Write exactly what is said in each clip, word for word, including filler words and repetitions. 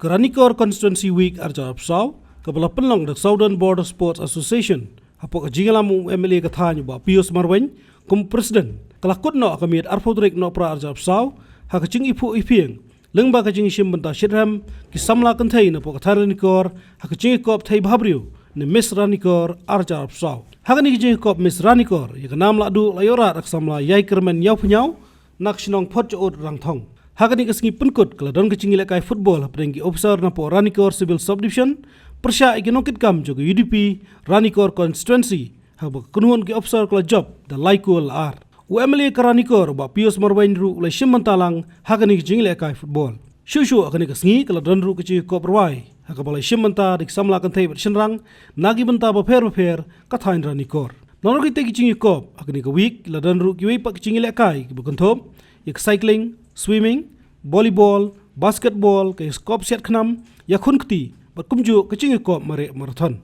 Ka Ranikor Constituency Week ar hajar arphew saw, kaba la pynlong da Southern Border Sports Association, hapoh ka jingïalam u M L A ka thaiñ u Bah Pius Marwein kum u President, ka la kut noh ha ka miet arphew tarik Nohprah ar hajar arphew saw, ha ka jingïaphuh ïaphieng lyngba ka jingïashim bynta shitrhem ki samla kynthei napoh ka thaiñ Ranikor, ha ka jingïakop thei bhabriew ne Miss Ranikor ar hajar arphew saw. Ha kane ka jingïakop Miss Ranikor, ïa ka nam la duh la ïoh rah da ka samla Ïaikyrmen Ïawphniaw na ka shnong Photjaud Rangthong. Ha kane ka sngi pynkut ka la don ka jingïalehkai football hapdeng ki officer napoh Ranikor Civil Subdivision pyrshah ïa ki nongkitkam jong ka U D P Ranikor Constituency, haba ka kynhun ki officer ka la jop da lai kol la ar. U M L A ka Ranikor u Bah Pius Marwein ruh u la ïashim bynta lang ha kane ka jingïalehkai football. Shuh shuh ha kane ka sngi ka la don ruh ka jingïakop rwai, ha kaba la ïashim bynta da ki samla kynthei bad shynrang na ki bynta bapher bapher ka thaiñ Ranikor. Naduh kitei ki jingïakop ha kane ka week, la don ruh kiwei pat ki jingïalehkai kiba kynthup ïa ka cycling, swimming, volleyball, basketball, ka ïaskop siat khnam, ïakhun kti, bad kumjuh ka jingïakop mareh marathon.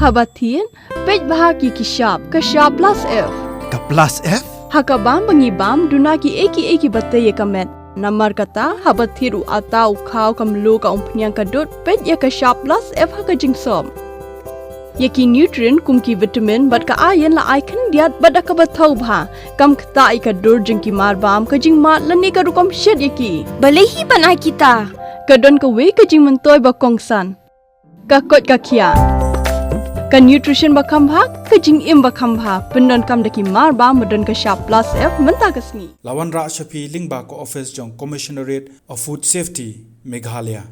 Haba thied, peit bha ïa ki shap, ka shap plus F. Ka plus F? Ha ka bam ba ngi bam, duna kiei kiei kiba tei ïa ka met. Namar kata, haba thied u atta, u khaw, ka mluh, ka umphniang, ka dud, peit ïa ka shap plus F ha ka jingsop. Ïa ki nutrient kum ki vitamin bad ka iron la ai khyndiat bad da kaba thaw bha. Kam ktah ïa ka dur jong ki marbam, ka jingmad lane ka rukom shet ïa ki. Balei hi ban ai kita? Ka don kawei ka jingmyntoi ba kongsan. Ka koit ka khiah. Ka nutrition ba kham bha, ka jingim ba kham bha. Pyndonkam da ki marbam ba don ka shap plus F mynta ka sngi. La wanrah sha phi lyngba ka office jong Commissionerate of Food Safety, Meghalaya.